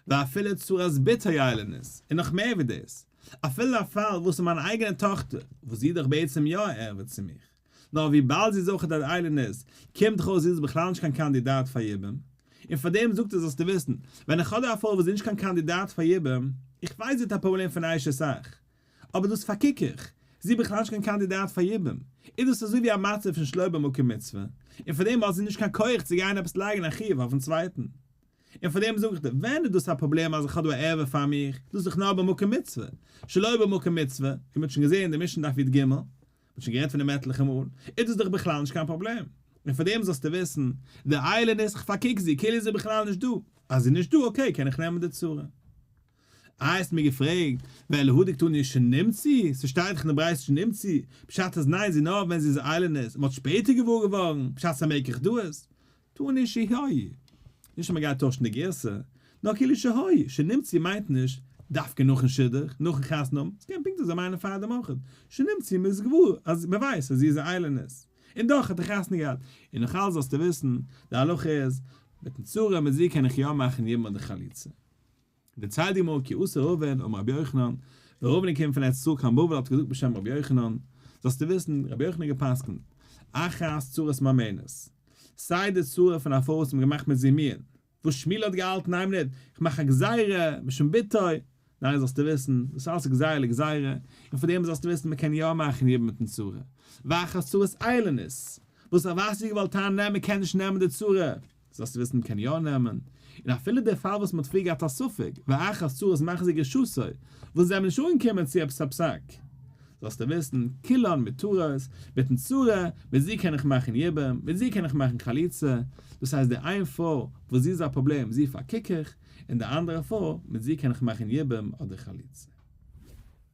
ואפילו צרת בתו איילונית, און נאך מער ווי דאס, אפילו א פאל וואס איז מיין אייגענע טאכטער, וואס זי איז דאך בעצם יא א ערווה צו מיך, נאר וויבאלד זי איז אויך אן איילונית, קומט דאך אויס זי איז בכלל נישט קיין קאנדידאט פאר יבום. און פאר דעם זאגט ער זאלסטו וויסן, ווען איך האב דא א פרוי וואס איז נישט קיין קאנדידאט פאר יבום, איך ווייס זי האט א פראבלעם פון אשת אח, אבער דאס פארקוק איך, זי איז בכלל נישט קיין קאנדידאט פאר יבום, איז דאס אזוי ווי א מצב פון שלא במקום מצוה, און פאר דעם האט זי נישט קיין כח צו גיין עפעס לייגן א חיוב אויפן צווייטן. און פאר דעם זאג איך דיר, ווען איז דאס א פראבלעם אז איך האב דא א ערווה פאר מיך, דאס איז דאך נאר במקום מצוה, שלא במקום מצוה, ווי מען האט שוין געזען אין די משנה דף י"ג, מען האט שוין גערעדט פון דעם עטליכע מאל, איז דאס דאך בכלל נישט קיין פראבלעם. און פאר דעם זאלסטו וויסן, די איילונית, איך פארקוק זי, כאילו איז זי בכלל נישט דא, אז זי איז נישט דא okay קען איך נעמען די צרה. איי האסט מיר געפרעגט, ואלא הא דקתני שנמצאו, ס'שטייט דאך אין די ברייתא שנמצאו, פשט איז ניין זי נאר ווען זי איז איילונית און מ'האט שפעטער געוואר געווארן, פשט ס'איז א מקח טעות, תני שהיו, נישט אז מ'גייט טוישן די גירסא, נאר כאילו שהיו, שנמצאו מיינט נישט דווקא נאכן שידוך, נאכן חתונה האבן, ס'קען פונקט אזוי מיינען פאר דעם אויך, שנמצאו מ'איז געוואר אז מ'ווייסט אז זי איז א איילונית, און דאך האט ער חתונה געהאט, און נאכאלץ זאלסטו וויסן, די הלכה איז, מיטן צרה מיט זי קען איך יא מאכן יבום אדער חליצה. דערציילט די גמרא כי אתא רבין אמר רבי יוחנן, ווען רבין איז געקומען פון ארץ ישראל קיין בבל האט ער געזאגט בשם רבי יוחנן, זאלסטו וויסן, רבי יוחנן האט גע'פסק'נט, אחת צרת ממאנת, סיי די צרה פון א פרוי וואס האט געמאכט מיט זי מיאון, וואס שמואל האט געהאלטן איין מינוט, איך מאך א גזירה משום בתו, ניין זאלסטו וויסן, דאס אלעס איז גזירה לגזירה, און פון דעם זאלסטו וויסן מען קען יא מאכן יבום מיטן צרה, ואחת צרת איילונית, וואס רב אסי האט געוואלט טענה'ן נע מען קען נישט נעמען די צרה, זאלסטו וויסן מ'קען יא נעמען, און אפילו דער פאל וואס מ'האט פריער געהאט א ספק, ואחת צרת מחזיר גרושתו, וואס זיי זענען נישט אנגעקומען צו עפעס א פסק, זאלסטו וויסן, כולן מותרות, מיטן צרה, מיט זי קען איך מאכן יבום, מיט זי קען איך מאכן חליצה, דאס הייסט די איין פרוי וואס זי איז א פראבלעם זי פארקוק איך, און די אנדערע פרוי, מיט זי קען איך מאכן יבום אדער חליצה.